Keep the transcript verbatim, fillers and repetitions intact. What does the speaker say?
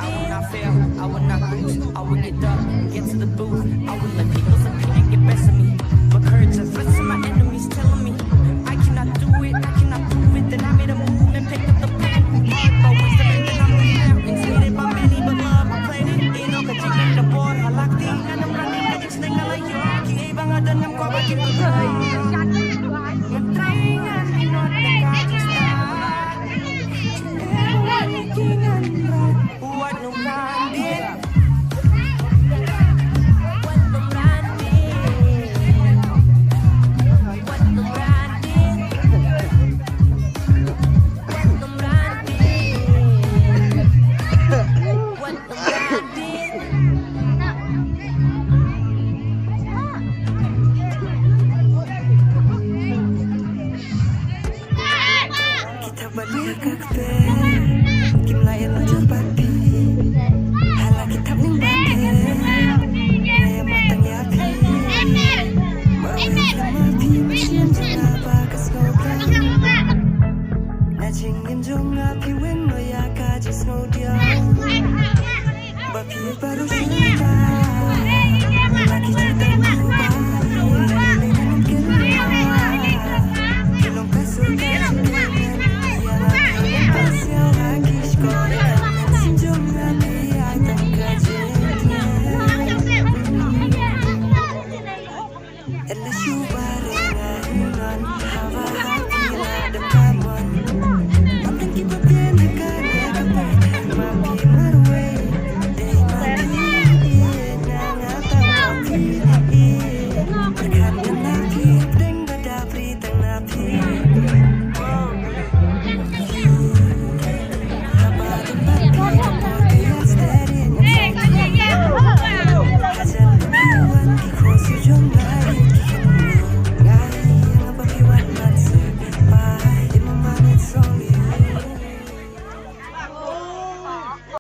I will not fail, I will not lose, I will get up, get to the booth. I will let people's opinion get best of me. But courage and threats of my enemies telling me I cannot do it, I cannot prove it. Then I made a move and picked up the pen. Hard but wisdom and then I move mountains. Hated by many, but love I played it. Ino ka jingkyrkhu halakti. Ngan ym rani ka jingsneng nga la ïoh. Kiei ba nga don ngam kwah ba kin